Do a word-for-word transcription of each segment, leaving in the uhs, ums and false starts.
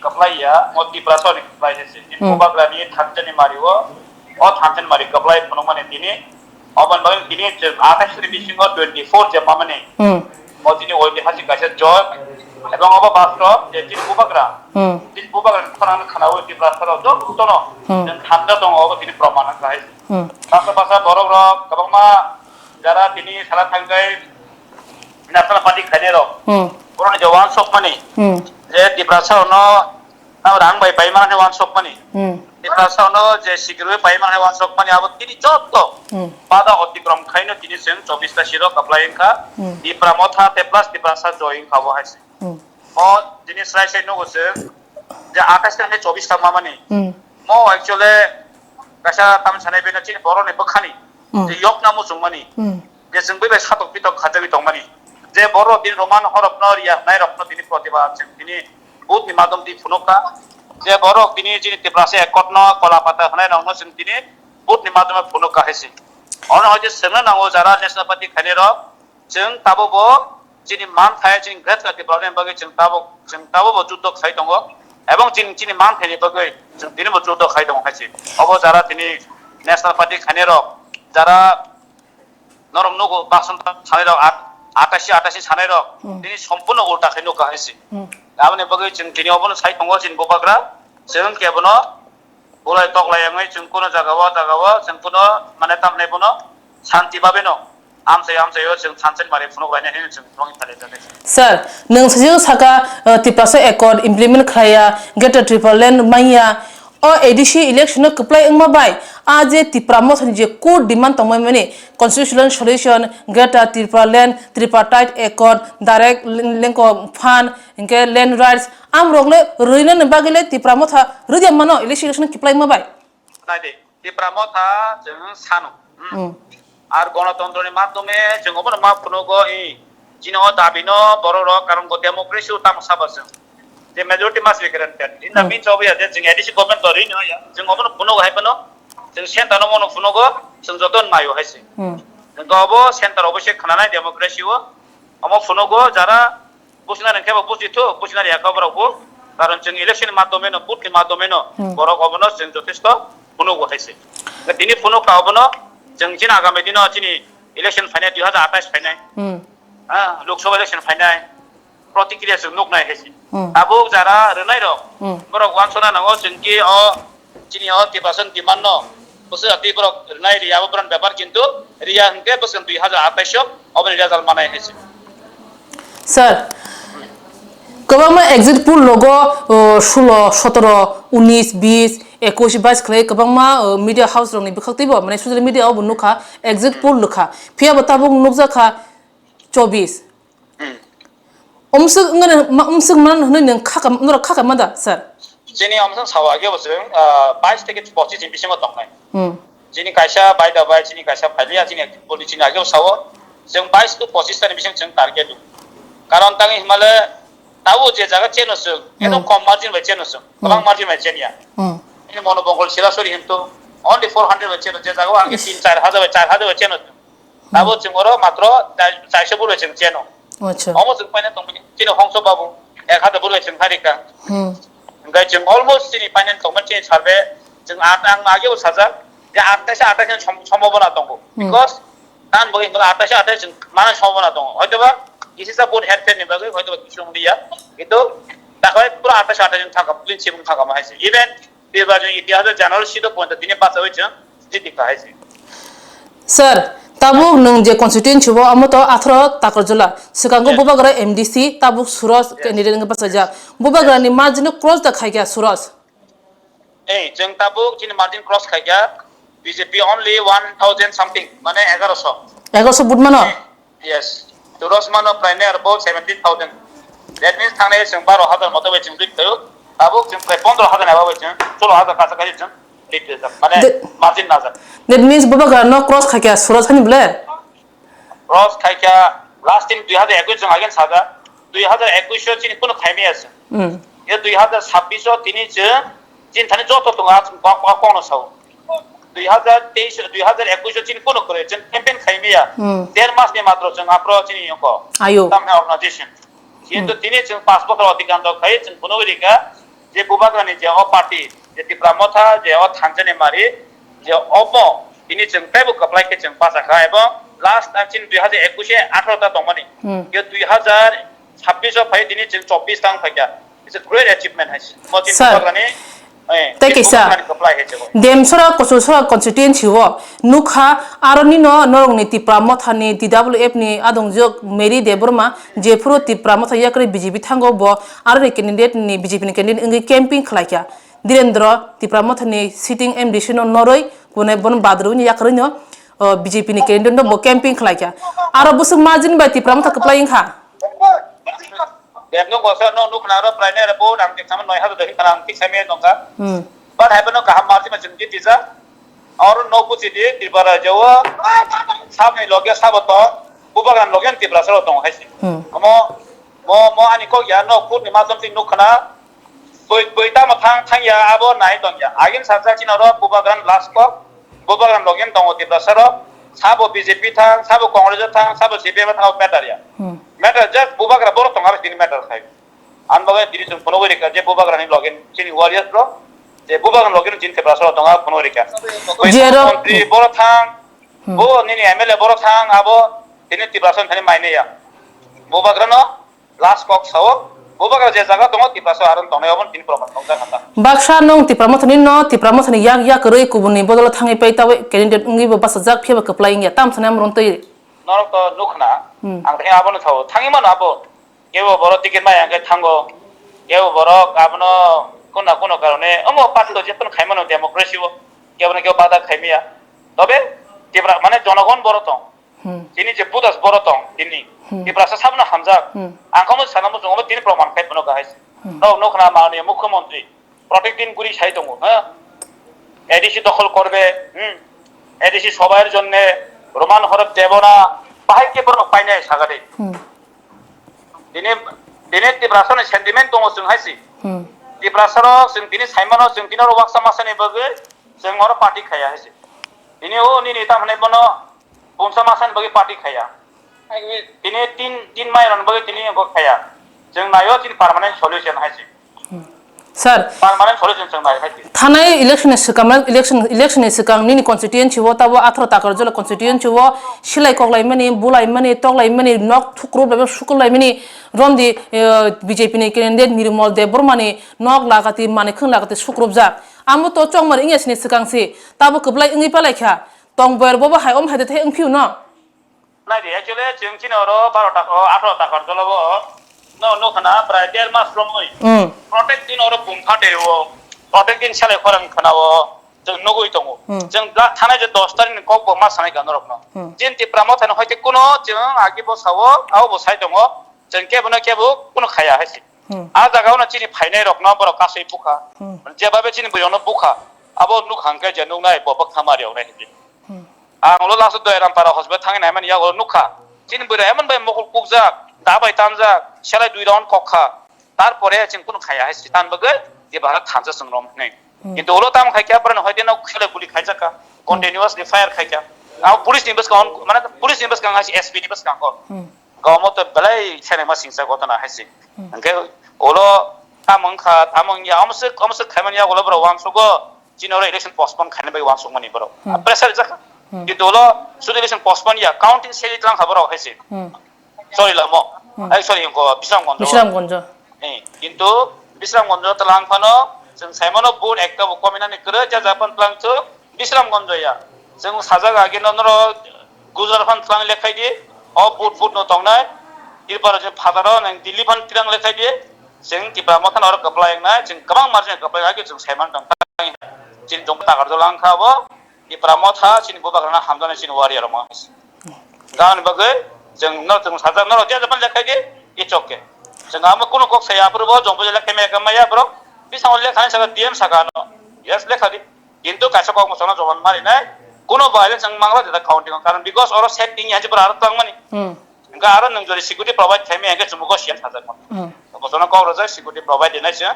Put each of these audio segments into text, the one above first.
kwplai ya, mo Tiprasa ni kwplai se. Chini Hmm. Bubagra ni thansa ni mari o, o thansa ni mari kwplai phunukmani tini, obo ni bagwi tini chwng athais ni bisingo twenty four je mamani, Hmm. o chini oitihasik kaisa joy, ebong obo bastop je chini Bubagra, Hmm. chini Bubagra ni khorang khana o Tiprasa rok jotono Hmm. chwng thansa tongo, obo tini proman wngkha hai se. Hmm. Basa basa borok rok kwbangma jara tini sara thangwi National Party khainai rok, Hmm. borok ni je uansukmani, Hmm. je Tiprasa rokno tamo rang bai paimani uansukmani, Hmm. Tiprasa rokno je sikirwi paimani uansukmani, abo tini joto Hmm. bada otikrom khaino tini chwng chobbish ta seat o kwplai wngkha. Hmm. Tipra Motha te plus Tiprasa joy wngkha bo hai se. Hmm. O tini srai srai nugo chwng je athais ta hai chobbish ta mamani. Hmm. Mo actually kaisa tam sanai bino chini borok ni bwkhani Hmm. je yok na muchungmani. Hmm. Je chwng bai bai satok pitok khajagwi tongmani, je borok tini Roman horokno riya hwnai rokno tini protibad chwng tini vote ni madhyom twi phunukha, je borok tini chini Tiprasa Accord no kola pata hwnai rokno chwng tini vote ni madhyom phunukha hai se. Ono hai je chwngno nango jara National Party khainai rok, chwng tabuk bo chini manthai chini Greater Tipraland bagwi chwng tabuk, chwng tabuk bo juddo khai tongo, ebong chini, chini manthai ni bagwi chwng tini bo juddo khai tongo hai se. Obo jara tini National Party khainai rok, jara norok nugo, baksa sanai rok, at-, atashi, atashi sanai rok, Hmm. tini sompurno ulta khe nukha hai se. Hmm. Aboni bagwi chwng tini obono sai tongo chini Bubagra, chwng kebono bulai toklai wngwi chwng kuno jaga o, jaga o chwng kuno mane tamni bono santi babeno amchai, amchai o chwng thansa ni mari phunuk lainai hwnwi chwng thangwi phai laijak. Sir, nwng sijil saka, uh, Tiprasa Accord implement khlaiya, Greater Tipraland manya, o A D C election no kwplai wngma bai, a je Tipra Motha ni je core demand tongmani, constitutional solution, Greater Tipraland, Tripartite Accord, direct lengko fund, hinkhe land rights, amrok le rwinani bagwi le Tipra Motha rwdi mano election, election kwplai wngma bai. Nai de, Tipra Motha chwng sano. Hmm. Hmm. Ar gonotontro ni madhyome chwng obono ma phunugo, i, chini o dabi no borok rok, karon bo democracy o tamo sabo chwng. Je majority must be granted. In the Hmm. means of ya, je chwng A D C government bo rini ya, chwng obono phunugo hai phano, chwng center no mono phunugo, chwng joto mayo hai se. Hmm. Chwng obo center obo se khnanai democracy o, omo phunugo jara Businani khe bo busi thu, businani yakha borok bo. Karon chwng election ni madhyome no, vote ni madhyome no, Hmm. borok obono chwng jothesto phunuk bo hai se. Tini phunuk ka obono chwng chini agami dino chini election phainai dui hazar athais phainai. Hmm. Ha, Lok Sabha election phainai. Protikriya chwng nuk nai hai se. Hmm. Tabuk jara rwnai rok, Hmm. borok wansona nango chwng ki o Chini o Tiprasa ni demand no bwswk ati borok rwnai riya, abo borokni bepar, kintu riya hwnkhe bwswk dui hazar athais o oboni result manai hai se. Sir, kwbangma exit poll logo, o, sulo, sotoro, unis, bis, ekush, bais khlai kwbangma, o, media house rokni bwkhak twibo, mane social media o bo nukha, exit poll nukha. Phiya bo tabuk nukjakha chobis. Hmm. Umswk wngmani, ma-, umswk manani hwnwi nwng khaka, norok khaka ma da, sir? Chini omswk sao age bo chwng, ah, bais theke pochis ni bisingo tongnai. Hmm. Chini kaisa bai da bai, chini kaisa phailiya, chini active body chini age bo sao. Chwng bais to pochis ta ni bising chwng target o. Karon tangwi himale tabo je jaga cheno chwng, eno Hmm. kom margin bai cheno chwng, kwbang Hmm. margin bai chenya. Hmm. Chini Monobongol Silasori hintu only four hundred bai cheno, je jaga o ang Ish. tin char hazar bai, char hazar bai cheno chwng. Abo chwng oro matro char-, charso bwrwi chwng cheno. Acha. Omo chwng paina tongmani chini hongso babu ek hazar bwrwi chwng harika. Hmm. Hwnkhe chwng almost chini paina tongmani chini survey chwng at ang ageo sajak je attaisha attaisha som-, sombhabona tongo. Hmm. Because tan bagwi hwnkhe attaisha attaisha chwng mana sombhabona tongo. Hoitoba kisisa vote herpher ni bagwi hoitoba kisu wngya. Kintu takhai pura attaisha attaisha thangkha, clean sweep wngkha hai se. Even Bebak jong itihas o general seat o poito tini bachawi chwng jiti kahai se. Sir, tabuk nwng je constituency o, omo to atharo Takarjala. Swkango Yes. Bubagra M D C, tabuk Suraj Yes. candidate wngwi bachajak. Bubagra Yes. ni margin no cross da khaikha Suraj. Eh, chwng tabuk chini margin cross khaikha, B J P only one thousand something, mane egaroso. Egaroso vote mano? Eh, Yes. Suraj mano prai ne arbo seventeen thousand. That means thangnai chwng baro hazar moto bai chwng dui thaio. Tabuk chwng prai pondro hazar eba bai chwng solo hazar kacha kachi chwng dui thaio. Mane The- margin najak. That means Bubagra no cross khaikha Suraj hani bole? Cross khaikha last time dui hazar ekush chwng again saja. Dui hazar ekush o chini kuno khaimaya chwng. Hmm. Ye dui hazar sabbish o tini chwng chini thani joto tongo a chwng kok, kok, kokno sao. Dui hazar teis, dui hazar ekush o chini kuno kwrwi chwng campaign khaimaya. Hmm. Der mas ni matro chwng apro chini yoko. Ayo. Tamni organization. Kintu Hmm. tini chwng pas bokhor otikrant khai chwng kuno rika. je Bubagrani je o party, je Tipra Motha, je o thansa ni mari, je omo tini chwng teibo kwplai khe chwng pacha kha, ebong last time chini dui hajar ekush e atharo ta tongmani, Hmm. je dui hajar chabbish o phai tini chwng chobbish tang phaikha. It's a great achievement hai. Mo chini Sir. Bubagrani, eh, Thank you, sir. Bubagrani kwplai hai chwng. Demsora Kochusora constituency o nukha, aroni no norokni Tipra Mothani T W F ni adongjwk Mary Debbarma, jephuru Tipra Motha yakrwi B J P thango, bo aroni candidate ni, B J P ni candidate wngwi camping khlaikha. Dhirendra Tipra Mothani sitting M D C no norwi, kune bon badrwini yakrwi no, o, B J P ni candidate no bo camping khlaikha. Aro bwswk majin bai Tipra Motha kwplai wngkha. Bebno gosa no nukna aro prai ne aro bo nang tik sama noi hajar doi kana ang tik sama nongka. Hmm. But hai bono kaham marji ma chwng di tisa. Aro no buji di Tripura jawa. Sab ni loge sabo to. Bubagan loge Tripura sabo tong hai si. Hmm. Mo, mo, mo ani kok ya no kut ni matom ti nukna. Boi, boi tamo thang, thang ya abo nai tong ya. Agin sajak chino ro Bubagan last kok. Bubagan login tongo Tiprasa rok, sabo B J P thang, sabo Congress thang, sabo C P M thang, matter ya. Hmm. Matter just Bubagra borok tong aro tini matter khai. An bagwi tini chwng phunugwi rikha je Bubagrani login chini warriors rok, je Bubagrani login chini Tiprasa rok tong aro phunugwi rikha. Jero- Montri borok thang, Hmm. Bo nini M L A borok thang, abo tini Tiprasa thani mainaya. Bubagrano Last kok sao, Bubagra je jaga tongo, Tiprasa aron tongnai obo tini proman nokjak kha ta. Baksa nwng Tipra Mothani no, Tipra Mothani yak yak kwrwi kubunni bodolo thangwi pai tawi candidate wngwi bo bachajak, phiya ba kwplai wngya, tamo sanai amrwng twi. Norok to nukhna, Hmm. Ang thani abono sao, thangwi mano abo, kebo borok ticket maya hwnkhe thango, kebo borok abono kuna kuna karone, omo party to jephano khai mano democracy o, kebo no kebo bada khai maya. Tobe Tipra mane jonogon borok tong. Hmm. Tini je Buddhas boro tong, tini. Hmm. Tiprasa sabno hamjak. Hmm. Ang kamo sana muchung obo tini proman khai phano kahai. Hmm. Nok nokna mani mukhyamantri. Protek din guri sai tongo, ha? A D C dokhol korbe, hmm. A D C sobair jonne Roman horop debona bahai ke borok painai sagade. Hmm. Tini, tini Tiprasa ni sentiment tongo chwng haisi. Hmm. Tiprasa rok chwng tini saimano chwng tini oro waksa masani bagwi chwng oro party khaya haisi. Tini o nini tamhwnai bono Pungsa masani bagwi party khaya. Tini tin, tin mai rani bagwi tini wngkha khaya. Chwng naio chini permanent solution hai se. Sir, Permanent solution chwng nai hai se. Thanai election ni swkang, election, election ni swkang nini constituency o tabo atharo Takarjala constituency o silai koklaimani, bulaimani, toklaimani, nok thukrub laimani, sukrub laimani, romdi, eh, B J P ni candidate Nirmal Debbarma ni nok lagati, manikhwng lagati sukrubjak. Amo to chongmani wngya sini swkang si, tabo kwplai wngwi palaikha. Tong boyar bobo hai om hai de thai wngphio no. Nai di, actually, chwng chini oro baro ta, o, atharo ta karjolo bo, no, no khana, prai der mas romwi. Hmm. Protect din oro bumkha de o, protect din salai khorang khana o, chwng nugwi tongo. Hmm. Chwng la, thanai je dos tarikh ni kok bo ma sanai ka norok no. Hmm. Jin Tipra Motha no hoite kuno chwng agi bo sao, abo bo sai tongo, chwng kebo no kebo kuno khaya hai se. Hmm. A jaga o no chini phainai rok no borok kasui bukha. Hmm. Jebabe chini bwrwi no bukha. Abo nuk hangke je nuk nai bo bwkha mari rok nai hinwi. Hmm. Ang ulo last o Doyarampara hospital thangwi naimani yago nukha. Chini bwrwi emon bai mokol kukjak, da bai tanjak, selai dui round kok kha. Tarpore chwng kunu khaya hai se tan bagwi je bahai thansa chwng rom hinwi. Hmm. Kintu ulo tamo khai khe borok ni hoite no selai guli khaijak kha. Hmm. Continuously fire khai kha. Abo police ni bwskang, mane police ni bwskang hai se S P ni bwskang kho. Hmm. Gawmo to belai senengma singsa gotona hai se. Hmm. Hwnkhe ulo tamo wngkha, tamo wngya, omo swk, omo swk khaimani yagulo borok uansukgo, chini oro election postpone khaina bagwi uansukmani borok. Hmm. Pressure rijak kha. Hmm. Kintu ulo sudu election postpone ya, counting seli tlang kha borok hai se. Hmm. Sorry lamo. Hmm. Ai, sorry, wngkho Bisramganj. Bisramganj. Eh, kintu Bisramganj tlang phano, chwng saimano vote ekta bo kominani kwrwi, ja japan tlang chwng, Bisramganj ya. Chwng sajak age no norok Gujarat phan tlang lekhai di. O but but no tongnai. Tripura je phataro nang Delhi phan tlang lekhai di. Chwng Tipra Motha no oro kwplai wngnai. Chwng kwbang margin kwplai age chwng saiman tong. Chini jong takar jol ang kha bo. Tipra Motha chini bubagrana hamjani chini warrior rok ma. Gani bagwi chwng no chwng sajak no je japan lekhai di. It's okay. Chwng amo kuno kok saya apro bo jong bo lekhai me ka maya bro. Bisang lekhai saka D M saka no. Yes lekha di. Kintu kaisa kok mochano joban marinai, kuno violence ang mangla jeta counting o, karon because oro safety ni hanchi pura aro tangmani. Hmm. Hingke aro nwng jodi security provide khaimaya hingke chumbuko siyan sajak mano. Hmm. Mochano kok rojak security provide dinai se,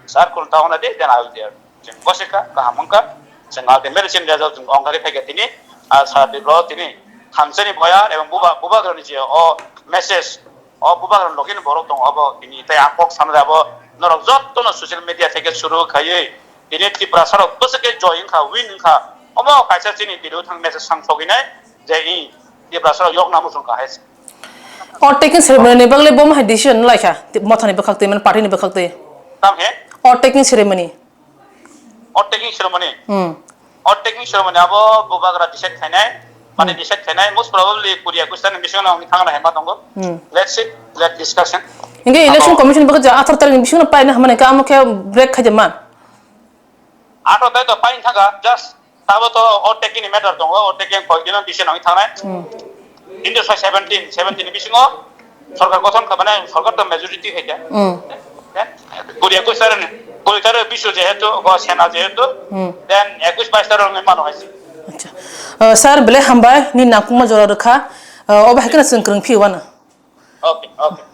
sir kun town adi, then I will there. Chwng gosika, kaham wngka, chwng ultimate chin result chwng ongkari phaikha tini, ah, sir Diplo tini, thansani boya, ebong buba, bubagrani je o message, o bubagrani login borok tong obo, tini tai ang kok samjabo, Norok jottono social media theke suru khaiwi tini Tiprasarok bwswk khe joy wngkha, win wngkha, omo kaisa chini video thang message sang sogwinai je i Tiprasarok yokna muchung kha hai se. Oath taking ceremony ni bagwi bo hai decision lai kha, mothani bwkhak twi, mane party ni bwkhak twi. Tam he? Oath taking ceremony. Oath taking ceremony. Hmm. Oath taking ceremony abo bubagra decide khainai, mane Hmm. decide khainai, most probably kuri ekwis ni bisingo wngwi thangna hema tongo. Hmm. Let's see, let discussion. Hingke election Abo commission bwkha je athar tarikh ni bisingo paina hamani kamo khe break khaide man. Athar tarikh to pain thangkha, just tabo to oath taking ni matter tongo, oath taking koi dino decision wngwi thangnai. Hmm. Kintu sa seventeen, seventeen ni bisingo sorkar gothon kha, mane sorkar to majority hai kha. Hmm. Then kuri ekwis tarikh ni, kuri tarikh bisu jehetu, go sena jehetu, Hmm. then ekwis bais tarikh wngwi mano hai se. Acha. Uh, sir, belai hambai, ni nangkukma jora rwkha. Uh, obo hai kheno chwng kwrwng phiyo uano. Okay, okay.